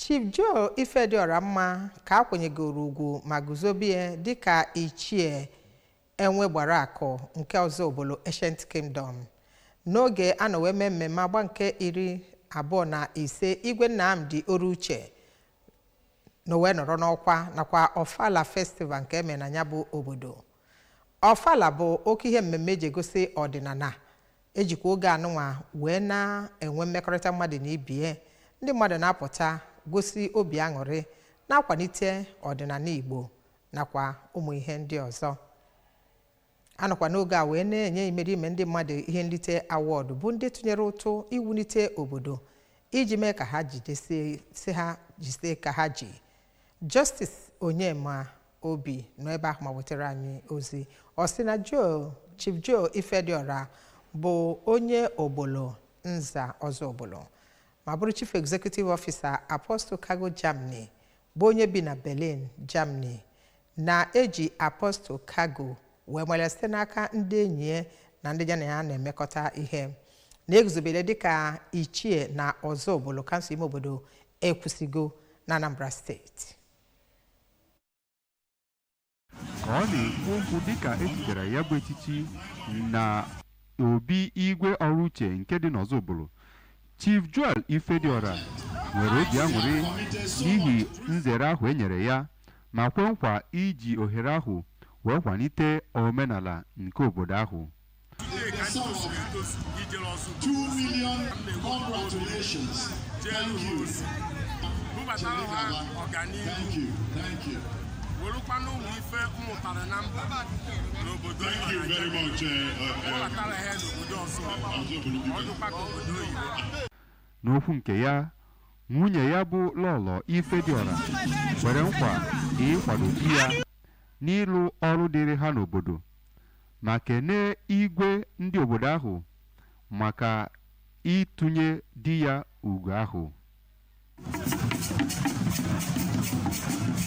Chief Joe Ifedioramma ka a kwanyegoro ugwu ma guzobie dịka Ichie Enwegbara-Akụ nke Ọzọbụlụ Ancient Kingdom. N'oge a nọ wee mee mmemme agba nke 25 Igwe Nnamdi Oruche na wee nọrọ n'ọkwa nakwa Ọfala Festival nke eme na ya bụ obodo. Ọfala bụ oke ihe mmemme eji egosi ọdịnala, ejikwa oge anụnwa wee na-enwe mmekọrịta mmadụ na ibie. Ndị mmadụ na-apụta gosi obi aṅụrị, na-akwalite ọdịnala Igbo nakwa ụmụ ihe ndị ọzọ. Anọkwa n'oge a wee na-enye imerime ndị mmadụ ihe nrite awọdụ bụ ndị tụnyere ụtụ iwulite obodo iji mee ka ha jidesie si ha jisie ka ha ji. Justice Onyema Obi nọ ebe ahụ ma wetara anyị ozi. Ọ sị na Joe Chief Joe Ifediora bụ onye Ogbolo Nza Ọzọbụlụ ma bụrụ Chief Executive Officer Apostle Cargo Germany, bụ onye bi na Berlin, Germany, na-eji Apostle Cargo wee nwere site n'aka ndị enyi ya na ndị ya na ya na-emekọta ihe, na-eguzobere dịka Ichie na Ọzọbụlụ kansụl ime obodo Ekwusigo na Anambra Steeti. Ka ọ na-ekwu okwu dịka echichara ya bụ echichi na obi Igwe Ọrụuche nke dị n'Ọzọbụlụ, Chief Joel Ifediora nwere obi aṅụrị n'ihi nzere ahụ e nyere ya ma kwe nkwa iji ohere ahụ wee kwalite omenala nke obodo ahụ. 2 million. Congratulations. Thank you. Bubatara ha ọganihu. Thank you. Thank you. Welụkwana ụmụ ife mmụtara na mba n'obodo. Thank you very much. Webatara ha n'obodo ọzọ, ọ dịkwa ka obodo oyibo. N'okwu nke ya, nwunye ya bụ Lọlọ Ifediora kwere nkwa ịkwado di ya n'ịlụ ọrụ dịrị ha n'obodo ma kenee igwe ndị obodo ahụ maka ịtụnye di ya ugo ahụ.